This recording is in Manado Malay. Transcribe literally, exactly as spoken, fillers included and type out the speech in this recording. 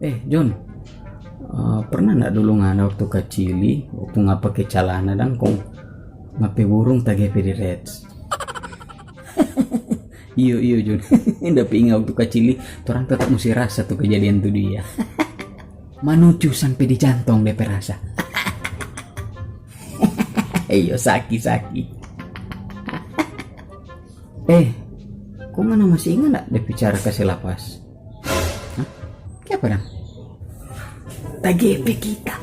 Eh, John, eh, pernah ndak dulu ngana waktu kacili, waktu ngapa ke calana dang kong ngape burung tagepe di reds? Iyo, iyo, John. Ndak pe inga waktu kacili, torang tetap musti rasa tu kejadian tu dia. Manucu sampe di jantong depe rasa. Iyo, saki, saki. Eh, kong ngana masih inga ndak depe cara kase lapas? Hah? Kiapa dang? Tagepe kita.